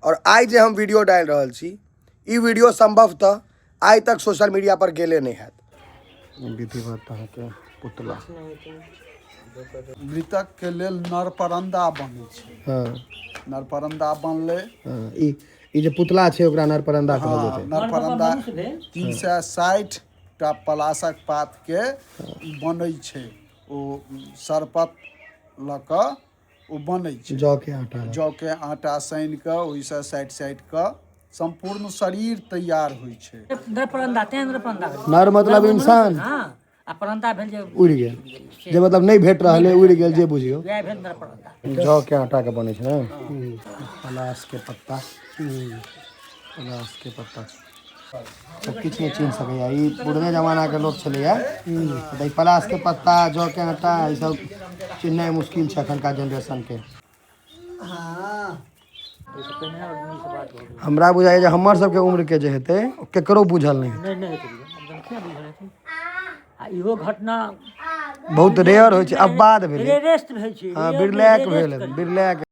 आओर आइ जे हम वीडियो डालि रहल छी ई वीडियो सम्भवतः आइ तक सोशल मीडिया पर गेले नहि हैत। विधिवत अहाँके पुतला। मृतक के लेल नरपरन्दा बनै छै। हँ। नरपरन्दा बनलै। हँ, ई जे पुतला छै ओकरा नरपरन्दा कहल जेतै। नरपरन्दा 360 टा पलासक पात के बनै छै, ओ सरपत लऽ कऽ ओ बनै छै। जौ के आटा। जौ के आटा सानि कऽ ओहिसँ साटि साटि कऽ सम्पूर्ण शरीर तैयार होइ छै। नरपरन्दा तें नरपरन्दा भेल। नर मतलब इंसान। हँ, आ परन्दा भेल जे उड़ि गेल, जे मतलब नहि भेट रहल है, उड़ि गेल, जे बुझियौ। वएह भेल नरपरन्दा। जौ के आटा के बनै छै ने। पलास के पत्ता, पलास के पत्ता सब किछु नहि चिन्ह सकैया। ई पुरने जमाना के लोक छलैया, तऽ ई पलास के पत्ता, जौ के आटा, ई सब चिन्हनाइ मुश्किल छै एखनका जनरेशन के। हमरा बुझाइया जे हमर सबके उम्र के जे हेतै केकरो बुझल नहि हेतै। नहि हेतै, एकदम किया बुझल हेतै। आ इहो घटना बहुत रेयर होइ छै, अपवाद भेलै। रेरेस्ट भेल छै। हँ, बिरलाक भेल, बिरलाक।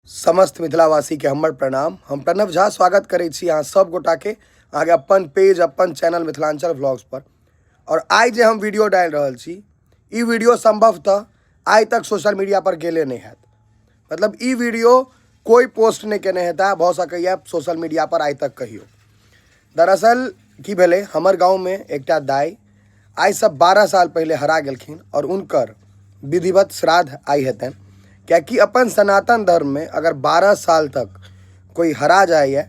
समस्त मिथिलावासीके हमर प्रणाम। हम प्रणव झा स्वागत करै छी अहाँ सब गोटाके अहाँके अपन पेज, अपन चैनल मिथिलांचल व्लॉग्स पर। आओर आइ जे हम वीडियो डालि रहल छी ई वीडियो सम्भवतः आइ तक सोशल मीडिया पर गेले नहि हैत। मतलब ई वीडियो कोइ पोस्ट नहि केने हेता, भऽ सकैए सोशल मीडिया पर आइ तक कहियो। दरअसल की भेलै, हमर गाँवमे एकटा दाइ आइसँ 12 साल पहिले हरा गेलखिन आओर हुनकर विधिवत श्राद्ध आइ हेतनि। कियाकि अपन सनातन धर्ममे अगर 12 साल तक कोइ हरा जाइए,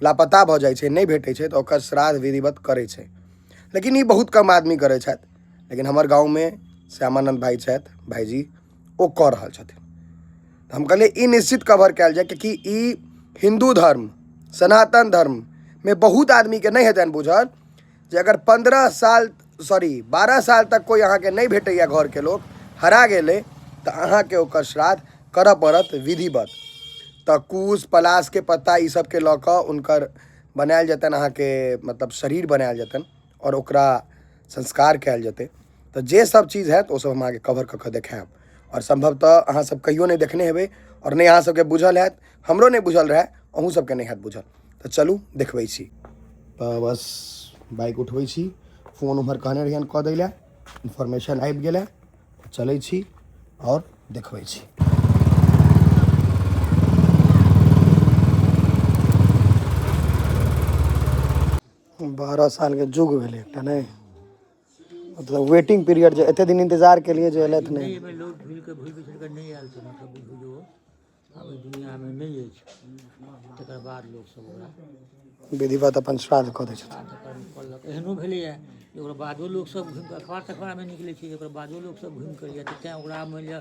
लापता भऽ जाइ छै, नहि भेटै छै, तऽ ओकर श्राद्ध विधिवत करै छै। लेकिन ई बहुत कम आदमी करै छथि। लेकिन हमर गाँवमे श्यामानन्द भाइ छथि, भाइजी, ओ कऽ रहल छथिन। तऽ हम कहलियै ई निश्चित कवर कयल जाय, कियाकि ई हिन्दू धर्म, सनातन धर्ममे बहुत आदमीके नहि हेतनि बुझल जे अगर 12 साल तक कोइ अहाँके नहि भेटैए, घरके लोक हरा गेलै, तऽ अहाँके ओकर श्राद्ध करऽ पड़त विधिवत। तऽ कुश, पलाशके पत्ता, ई सबके लऽ कऽ हुनकर बनायल जेतनि, अहाँके मतलब शरीर बनायल जेतनि आओर ओकरा संस्कार कयल जेतै। तऽ जे सब चीज हैत ओ सब हम अहाँके कवर कऽ कऽ देखायब। आओर सम्भवतः अहाँ सब कहियो नहि देखने हेबै आओर नहि अहाँ सबके बुझल हैत, हमरो नहि बुझल रहए, अहूँ सबके नहि हैत बुझल। तऽ चलू देखबै छी। तऽ बस बाइक उठबै छी, फोन उम्हर कहने रहियनि कऽ दै लए, इन्फॉर्मेशन आबि गेलै, चलै छी आओर देखबै छी। 12 सालके युग भेलै एकटा, नहि मतलब वेटिंग पीरियड, जे एते दिन इंतजार के लिए जे एलथि नहि। एहिमे लोक ढुलि कऽ भूलि बिसरि कऽ नहि आयल छै, मतलब बुझू जे ओ आब एहि दुनिआँमे नहि अछि। तकर बाद लोकसभ ओकरा विधिवत अपन श्राद्ध कऽ दै छथिन, श्राद्ध कर्म कऽ लेलक। एहनो भेलैए जे ओकर बादो लोकसभ घुमि कऽ, अखबार तखबारमे निकलै छै जे ओकर बादो लोकसभ घुमि कऽ जायत, तैँ ओकरा मानि लिअ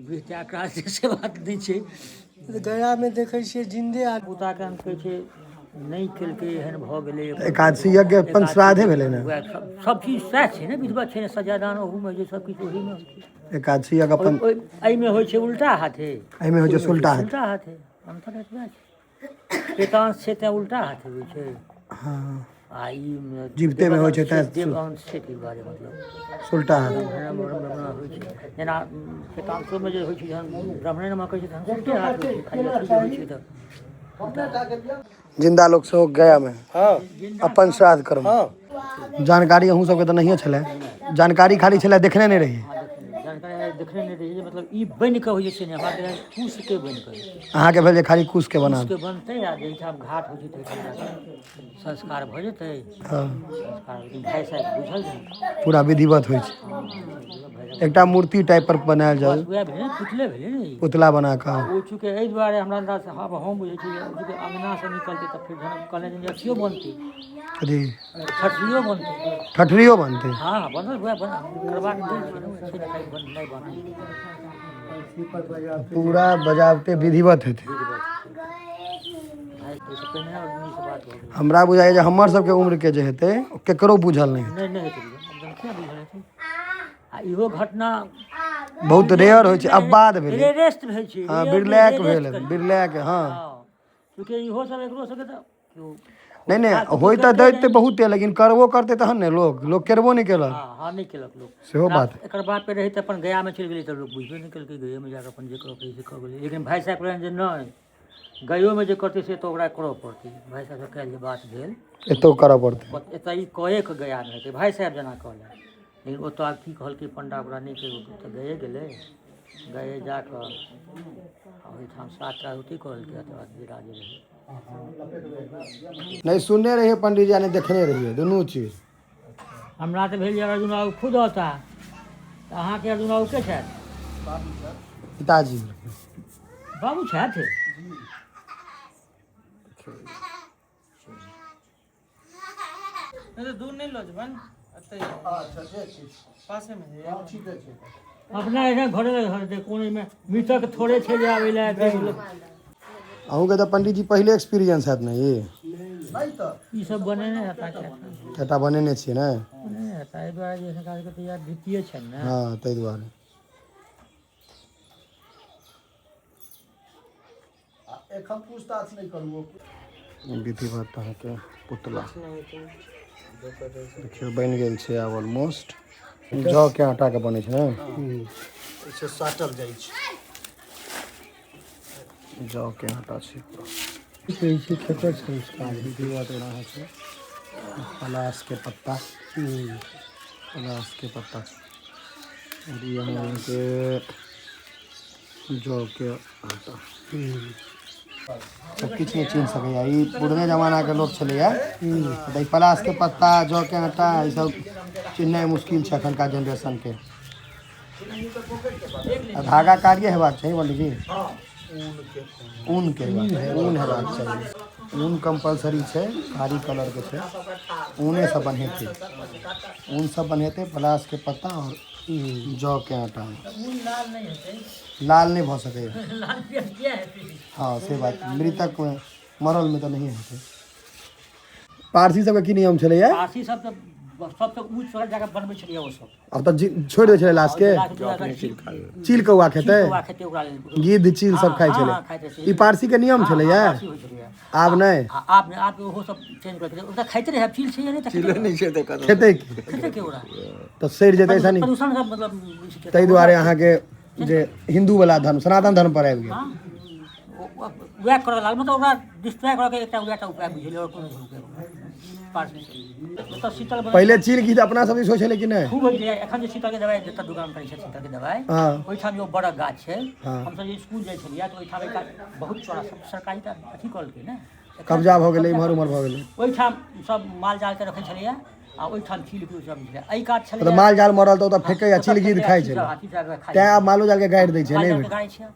गृह त्याग काज से बात नहि छै। गयामे देखै छियै जिन्दे आदमी पोताके हम कहै छै नहि केलकै, एहन भऽ गेलै। एकादशी यज्ञ अपन श्राद्धे भेलै ने। वएह सब चीज सएह छै ने, विधिवत छै ने, सजादान ओहूमे होइ छै, सब किछु ओहीमे होइ छै। एकादशी यज्ञ अपन एहिमे होइ छै उल्टा हाथे, एहिमे होइ छै सुलटा हाथे। उल्टा हाथे, अन्तर एतबे छै। एकांश छै तेँ उल्टा हाथे होइ छै। हँ। आ ई जीवितेमे होइ छै तेँ देवांश छै, ताहि दुआरे मतलब सुलटा हाथ ब्राह्मण होइ छै। जेना एकांशोमे जे होइ छै, जहन ब्राह्मणे नमः कहै छै तहन सुलटे हाथ होइ छै, खाली अथी जे होइ छै तऽ। जिन्दा लोक सेहो गयामे हँ, अपन श्राद्ध कर्म। हँ। जानकारी अहूँ सबके तऽ नहिए छलै, जानकारी खाली छलै, देखने नहि रहियै। जानकारी देखने नहि रहियै, मतलब ई बनि कऽ होइ छै ने, हमरा तऽ कुशके बनि कऽ होइ छै। अहाँके भेल जे खाली कुशके बना कुशके बनतै आ जाहिठाम घाट होइ छै ताहिठाम जाकऽ संस्कार भऽ जेतै। हँ, संस्कार, लेकिन भाइ साहेब बुझल नहि। पूरा विधिवत होइ छै, एकटा मूर्ति टाइप पर बनायल जाय। बस उएह भेलै ने, पुतले भेलै ने ई। पुतला बना कऽ ओ चूँकि एहि दुआरे हमरा अन्दाजसँ हम बुझै छी जे चूँकि अङ्गनासँ निकलतै तऽ फेर जहन कहलनि जे अथियो बनतै। कथी? ठठरियो बनतै। ठठरियो बनतै? हँ, बनल, उएह बना करबाक देल छै ने, छै ने, खाली नहि बनल। पूरा बजाबते विधिवत हेतै। भाइ ताहिसँ पहिने आदमीसँ बात भऽ गेलै। हमरा बुझाइया जे हमर सबके उम्र के जे हेतै केकरो बुझल नहि हेतै। नहि हेतै, एकदम किया बुझल हेतै। आ इहो घटना बहुत रेयर होइ छै, अपवाद भेलै। रेरेस्ट भेल छै। हँ, बिरलाक भेल, बिरलाक। हँ, चूँकि इहो सब एकरो सबके तऽ केओ नहि नहि होइ तऽ दैत बहुते, लेकिन करबो करतै तहन ने लोक, लोक करबो नहि केलक। हँ हँ, नहि केलक लोक। सेहो बात। एकर बापके रहै तऽ अपन गयामे चलि गेलै, तऽ लोक बुझबे नहि केलकै, गयेमे जाकऽ अपन जे करऽ के से कऽ गेलै। लेकिन भाइ साहेब कहलनि जे नहि। गयोमे जे करतै से तऽ ओकरा करऽ पड़तै। भाइ साहेबसँ काल्हि जे बात भेल, एतौ करऽ पड़तै। एतऽ ई कए कऽ गयामे हेतै, भाइ साहेब जेना कहलनि। लेकिन ओतऽ आब की कहलकै पण्डा ओकरा नहि कहियौ, तऽ गये गेलै। गये जा कऽ आ ओहिठाम 7टा आहुति कहलकै, तकर बाद विदा जे रहै। नहि सुनने रहियै पंडीजी आ नहि देखने रहियै, दुनू चीज। हमरा तऽ भेल जे अर्जुन बाबू खुद औता, तऽ अहाँके अर्जुन बाबू के छथि? पिताजी। बाबू छथि? नहि तऽ दूर नहि लऽ जेबनि, एतै। अच्छा, जे ठीक। पासेमे छै। हँ, ठीके छै। अपना एहिठाम घरे लग हेतै, कोन एहिमे मृतक थोड़े छै जे आबै लए एतै। अहूँके तऽ पंडीजी पहिले एक्सपीरियंस हैत ने ई? नहि तऽ ई सब बनेने हेता कएटा। कएटा बनेने छियै ने? बनेने हेता, एहि दुआरे जे हिनका सबके तऽ इएह द्वितीय छनि ने। हँ, ताहि दुआरे। आ एखन पूछताछ नहि करू। विधिवत अहाँके पुतला देखियौ बनि गेल छै आब ऑलमोस्ट। जौ के आटा के बनै छै ने? एहिसँ साटल जाइ छै। जौ के आटा छै पूरा। की कहै छै केकर संस्कार? विधिवत एना होइ छै। पलाश के पत्ता, पलाश के पत्ता और ई अहाँके जौ के आटा। सब किछु नहि चिन्ह सकैए ई, पुरने जमानाके लोक छलैए तऽ ई पलाशके पत्ता, जौके आटा, ई सब चिन्हनाइ मुश्किल छै एखनका जेनरेशनके। आ धागा कारिये हेबाक चाही पंडीजी? ऊनके हेबाक चाही, ऊन हेबाक चाही। ऊन कम्पलसरी छै, कारी कलरके छै, ऊनेसँ बन्हेतै, ऊनसँ बन्हेतै पलाशके पत्ता आओर जौके आटामे। ऊन लाल नहि हेतै? लाल नहि भऽ सकैए। लाल पियर किया हेतै? हँ, से बात मृतकमे, मरलमे तऽ नहिए हेतै। पारसी सबके की नियम छलैए? पारसी सब तऽ सबसँ ऊँच पर जाकऽ बनबै छलैए ओ सब। आब तऽ छोड़ि दै छलै लाशके। चील कौआ खेतै, कौआ खेतै ओकरा लेल। गिद्ध चील सब खाइ हँ, छलै। हँ, खाइत रहै। ई पारसी के नियम छलैए? पारसी होइ छलैए। आब नहि? आ आब नहि, आब ओहो सब चेंज कऽ देलकै। ओकरा खाइते रहै, आब चील छैहे नहि तऽ खेतै। खेतै की? खेतै के ओकरा? तऽ सड़ि जेतै ऐसा नहि। प्रदूषण सब मतलब। ताहि दुआरे अहाँके जे हिन्दू वाला धर्म, सनातन धर्म पर आबि गेल। हँ, वएह करऽ लागल, मतलब ओकरा डिस्ट्रॉय करऽ के एकटा वएह टा उपाय बुझेलै, आओर कोनो उपाय नहि। पारसी ओतऽ शीतल बनै। पहिले चील गिद्ध अपना सब दिस होइ छलै कि नहि? खूब होइ छलै। एखन जे शीतलके दवाइ जतऽ दुकान करै छै शीतलके दवाइ, ओहिठाम जे ओ बड़क गाछ छै, हमसब जे स्कूल जाइ छलियै तऽ ओहिठाम एकटा बहुत चौड़ा, सब सरकारी तऽ अथी कहलकै ने। कब्जा भऽ गेलै, इम्हर उम्हर भऽ गेलै। ओहिठाम सब माल जालके रखै छलैए आ ओहिठाम चील के सब छलै, एहि कात छलै। मतलब माल जाल मरल तऽ ओतऽ फेकै आ चील गिद्ध खाइ छलै, तैं आब मालो जालके गाड़ि दै छै। माल नहि जालके गाड़ै छै।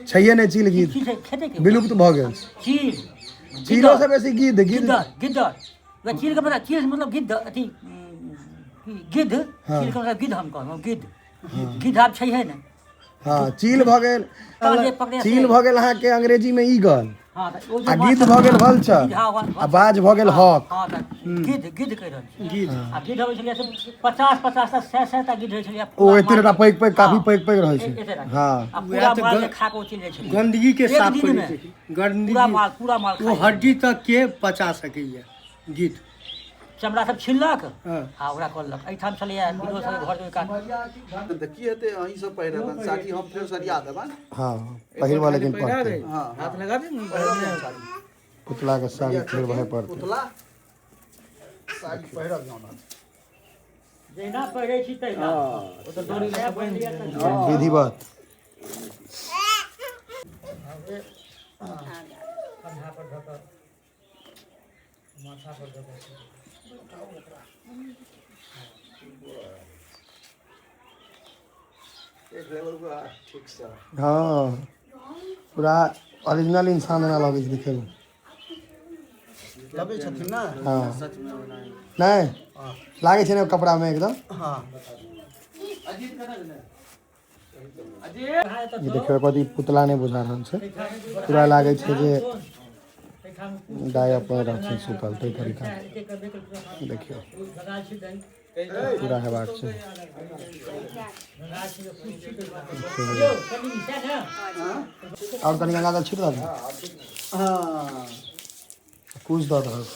छैहे नहि चील गिद्ध। चील छै, खेतै के? विलुप्त भऽ गेल छै। चील। चीलो से बेसी गिद्ध, गिद्ध। गिद्दर, गिद्दर। वएह चीलके मतलब, चील मतलब गिद्ध, अथी की गिद्ध। चीलके मतलब गिद्ध हम कहलहुँ, गिद्ध। गिद्ध आब छैहे ने। हँ, चील भऽ गेल। तऽ जे पकड़े चील भऽ गेल अहाँके अंग्रेजीमे ईगल। हँ, तऽ ओ जे आ गिद्ध भऽ गेल वल्चर। गिद्ध, हँ, आ बाज भऽ गेल हॉक। हँ, तऽ गिद्ध, गिद्ध कहि रहल छी। आ गिद्ध अबै छलैए से 50-50 टा, 100-100 टा गिद्ध रहै छलैए। ओ एते टा पैघ पैघ, काफी पैघ पैघ रहै छै। एते टा। हँ। आ पूरा माल के खा कऽ ओ चलि जाइ छलैए गंदगी के एक साफ दिनमे। करै छै गंदगी। पूरा माल, पूरा माल ओ खा जाइ। हड्डी तक के पचा सकैया गिद्ध। चमड़ा सब छिललक हँ। आ ओकरा करलक। एहिठाम छलैए विनोद सबके घर के कात। तऽ की हेतै, अहीं सब पहिरबनि साड़ी, हम फेर सरिया देबनि। हँ, पहिरबऽ लेकिन पड़तै। हँ, हाथ लगा दे ने। पहिरब साड़ी। पुतलाके साड़ी पहिरबहे पड़तै। पुतला साड़ी पहिरब जाउ ने। जहिना पहिरै छी तहिना। ओ तऽ डोरी लऽ कऽ बान्हि दियौ। विधिवत। कंधा पर धऽ कऽ, माथा पर धऽ कऽ। एक लेवल पर ठीक से। हँ, पूरा ओरिजिनल इंसान जेना लगै छै देखैमे। लगै छथिन ने? हँ, नहि लागै छै ने कपड़ामे एकदम। हँ। ई देखियौ, कथी पुतला नहि बुझा रहल छै, पूरा लागै छै जे दाइ अपन रहथिन सुतल ताहि तरीका। देखियौ, पूरा हेबाक छै। आओर कनि गंगा जल छीट दहक। हँ। कुछ दऽ दहक।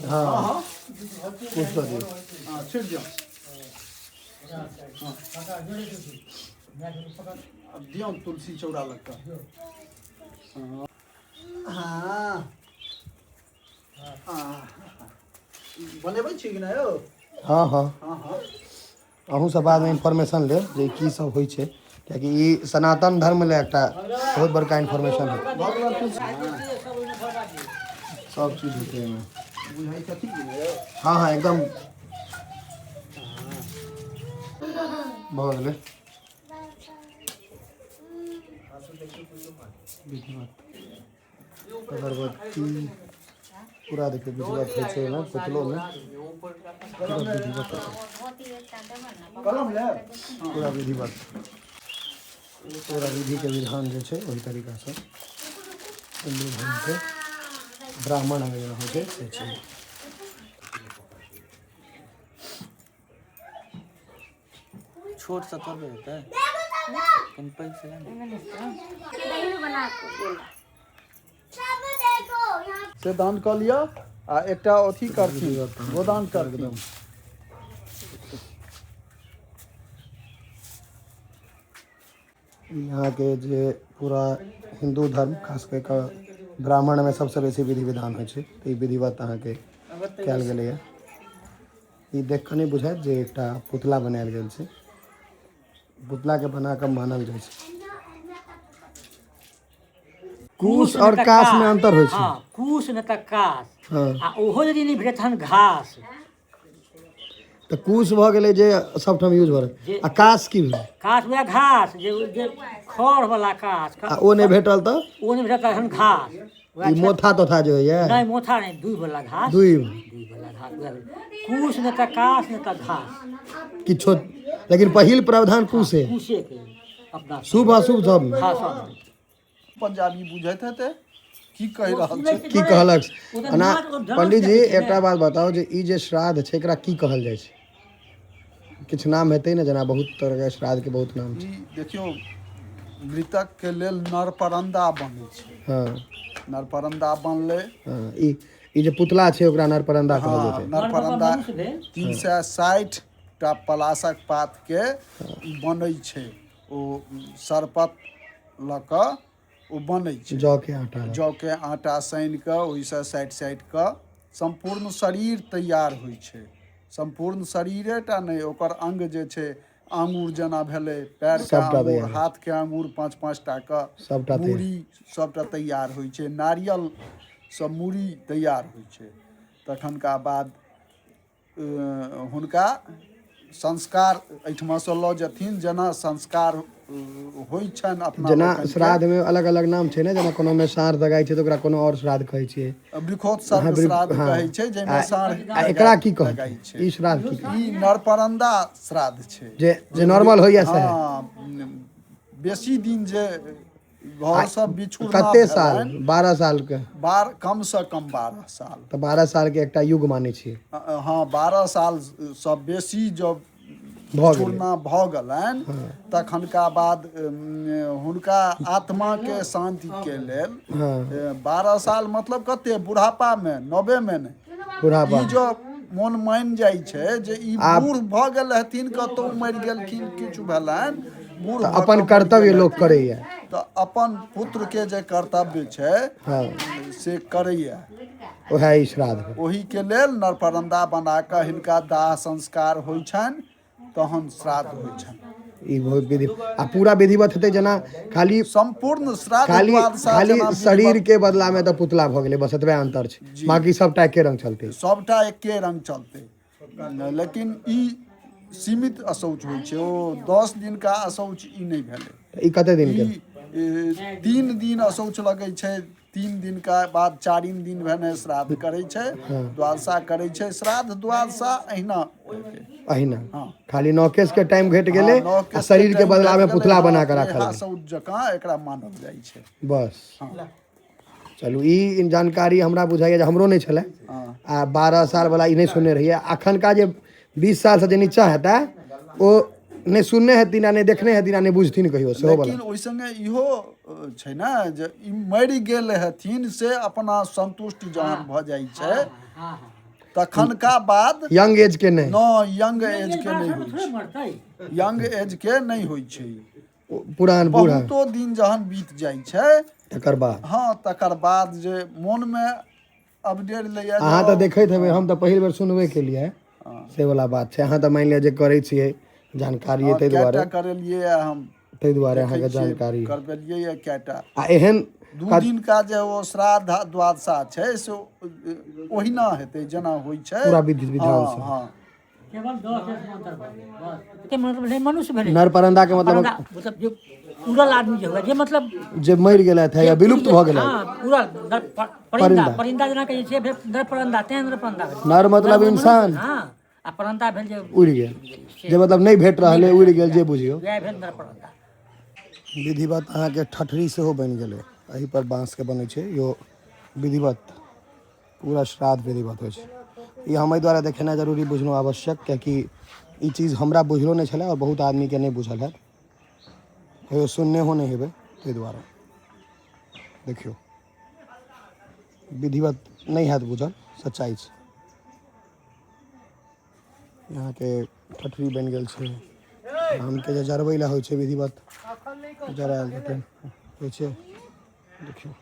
हँ, कुछ दऽ दियौ। हँ, छिट दियौ। आब दियौ तुलसी चौरा लग कऽ। हँ, बनेबै छी कि नहि यौ? हँ हँ। हँ हँ। अहूँ सब बादमे इन्फॉर्मेशन लेब जे की सब होइ छै, कियाकि ई सनातन धर्म लए एकटा बहुत बड़का इन्फॉर्मेशन है। भऽ गेल तुलसी। सब चीज हेतै एहिमे। बुझै छथिन कि नहि यौ? हँ हँ, एकदम भऽ गेलै विधिवत अगरबत्ती पूरा। देखियौ, विधिवत होइ छै एहिमे, पुतलोमे पूरा विधिवत होइ छै। कलम लेब? पूरा विधिवत, पूरा विधिके विधान जे छै ओहि तरीकासँ हिन्दू धर्मके ब्राह्मण अगर जेना होइ छै से छै। छोट सँ थोड़बे हेतै, कनि पैघ से ने। से दान कऽ लिअ आ एकटा अथी करथिन, गोदान करथिन। यहाँके जे पूरा हिन्दू धर्म, खास कऽ कऽ ब्राह्मणमे सबसँ बेसी विधि विधान होइ छै, तऽ ई विधिवत अहाँके कयल गेलैए। ई देख कऽ नहि बुझायत जे एकटा पुतला बनायल गेल छै। पुतलाके बना कऽ मानल जाइ छै। कुश आओर काशमे अन्तर होइ छै। हँ, कुश नहि तऽ काश। हँ। आ ओहो यदि नहि भेटत तहन घास। तऽ कुश भऽ गेलै जे सबठाम यूज भऽ रहल, आ काश की भेलै? घास वएह घास जे जे खर वाला काश। आ ओ नहि भेटल तऽ? ओ नहि भेटल तहन घास वएह। ई मोथा तोथा जे होइए? नहि, मोथा नहि, दुइ वाला घास। दुइभ। दुइ वाला घास वएह भेलै। कुश नहि तऽ काश नहि तऽ घास। किछो, लेकिन पहिल प्रावधान कुश है। कुशे के अपना शुभ अशुभ सब। हँ, सब। पंजाबी बुझैत हेतै, की कहि रहल छै। की कहलक ओना पंडीजी, एकटा बात बताउ जे ई जे श्राद्ध छै एकरा की कहल जाइ छै? किछु नाम हेतै ने, जेना बहुत तरहके श्राद्धके बहुत नाम छै। ई देखियौ, मृतकके लेल नरपरन्दा बनै छै। हँ। नरपरन्दा बनलै। हँ, ई ई जे पुतला छै ओकरा नरपरन्दा कहल हँ। जेतै। नरपरन्दा। मनुष्य भेल। 360 टा पलासक पातके ई बनै छै, ओ सरपत लऽ कऽ ओ बनै छै। जौ के आटा। जौके आटा सानि कऽ ओहिसँ साटि साटि कऽ सम्पूर्ण शरीर तैयार होइ छै। सम्पूर्ण शरीरे टा नहि, ओकर अङ्ग जे छै, आङ्गुर जेना भेलै, पैरके सबटा आङ्गुर, तैयार। हाथके आङ्गुर, पाँच पाँच टा कऽ सबटा तैयार। मूड़ी सबटा तैयार होइ छै। नारियलसँ मूड़ी तैयार होइ छै। तखनका बाद हुनका संस्कार एहिठमासँ लऽ जेथिन, जेना संस्कार होइ छनि अपना जेना लोकनिके। श्राद्धमे अलग अलग नाम छै ने, जेना कोनोमे साँढ़ दगाइ छै तऽ ओकरा कोनो आओर श्राद्ध कहै छियै। वृक्षोत्सर्ग श्राद्ध कहै छै, जाहिमे साँढ़ आ एकरा की कहै लगाइ छै। ई श्राद्ध की कहै? ई नरपरन्दा श्राद्ध छै। जे जे नॉर्मल होइए से। हँ, बेसी दिन जे घरसँ बिछुड़ना कते साल? भेलनि, 12 सालके? कमसँ कम 12 साल। तऽ 12 सालके एकटा युग मानै छियै? हँ, 12 सालसँ बेसी जब भऽ गेलै। बिछुड़ना भऽ गेलनि, तखनका बाद हुनका आत्माके शान्तिके लेल। हँ। 12 साल मतलब कते बुढ़ापामे, 90मे नहि। बुढ़ापा। ई जो मोन मानि जाइ छै जे ई बूढ़ भऽ गेल हथिन, कतहु मरि गेलखिन, किछु भेलनि, बूढ़ तऽ भऽ अपन कऽ मरि कर्तव्य गेल लोक हथिन, करैए। तऽ अपन पुत्रके जे कर्तव्य छै हँ से करैए। उएह ई श्राद्ध भेल। ओहिके लेल नरपरन्दा बना कऽ हिनका दाह संस्कार होइ छनि, तहन श्राद्ध होइ छनि। ई बहुत विधि आ पूरा विधिवत हेतै, जेना खाली सम्पूर्ण श्राद्ध खाली द्वादशा खाली जेना शरीर के बदला में तऽ पुतला भऽ गेलै, बस एतबे अंतर छै, बाकी सबटा एके रंग चलतै। सबटा एके रंग चलतै, लेकिन ई सीमित अशौच होइ छै। ओ 10 दिनका अशौच ई नहि भेलै। ई कते दिन के? ई 3 दिन अशौच लगै छै। 3 दिनका बाद चारिम दिन भेने श्राद्ध करै छै, द्वादशा करै छै। श्राद्ध द्वादशा अहिना हेतै। अहिना। हँ। खाली नौकेश के टाइम घटि गेलै। हँ, नौ आ शरीर के टाइम बदला में घटि पुतला गेलै, बना कऽ हँ, राखल गेलै। शौच जकाँ एकरा मानल जाइ छै। बस। हँ। चलू, ई जानकारी हमरा बुझाइए जे हमरो नहि छलै। हँ। आ 12 साल वाला ई नहि सुनने रहियै। अखनका जे 20 सालसँ जे नीचा हेतै ओ नहि सुनने हेथिन आ नहि देखने हेथिन आ नहि बुझथिन कहियो सेहो वाला। लेकिन ओहि संगे इहो छै ने जे ई मरि गेल हेथिन से अपना संतुष्ट जहन भऽ जाइ छै हँ हँ तखनका बाद। यंग एज के नहि। न, यंग एज के नहि होइ थोड़े छै। मरतै। यंग एज के नहि होइ छै। पुरान बूढ़ा। बहुतो दिन जहन बीत जाइ छै तकर बाद। हँ, तकर बाद जे मोनमे अपडेट लैए। अहाँ तऽ देखैत हेबै, हम तऽ पहिल बेर सुनबे केलियै, से वाला बात छै। अहाँ तऽ मानि लिअ जे करै छियै, जानकारी अइ, ताहि दुआरे कएटा करेलियै हम, ताहि दुआरे अहाँके जानकारी करबेलियै कएटा। आ एहन 2 दिन का जे ओ श्राद्ध द्वादशा छै से ओहिना हेतै जेना होइ छै पूरा विधि विधान से। हँ। केवल 10 मंत्र भऽ गेल बस। के मतलब भेलै मनुष्य भेलै नर परन्दा के मतलब परन्दा मतलब जे उड़ल आदमी जे हुए, जे मतलब जे मरि गेलथि है या विलुप्त भऽ गेलथि। हँ, उड़ल नर परिन्दा, परिन्दा जेना कहै छै भेल नर परन्दा, तें नर परन्दा भेलै। नर मतलब इंसान। हँ, आ परन्दा भेल जे उड़ि गेल, जे मतलब नहि भेट रहल अइ, उड़ि गेल जे बुझियौ, वएह भेल नर परन्दा। विधिवत अहाँके ठठरी सेहो बनि गेलै। एहि पर बाँसके बनै छै इहो विधिवत, पूरा श्राद्ध विधिवत होइ छै। ई हम एहि दुआरे देखेनाइ जरूरी बुझलहुँ आवश्यक, कियाकि ई चीज हमरा बुझलो नहि छलै आओर बहुत आदमीके नहि बुझल हैत, कहियो सुननेहो नहि हेबै, ताहि दुआरे देखियौ विधिवत नहि हैत बुझल, सच्चाइ छै। अहाँके ठठरी बनि गेल छै, आमके जे जरबै लए होइ छै विधिवत जरायल जेतै होइ छै। देखियौ।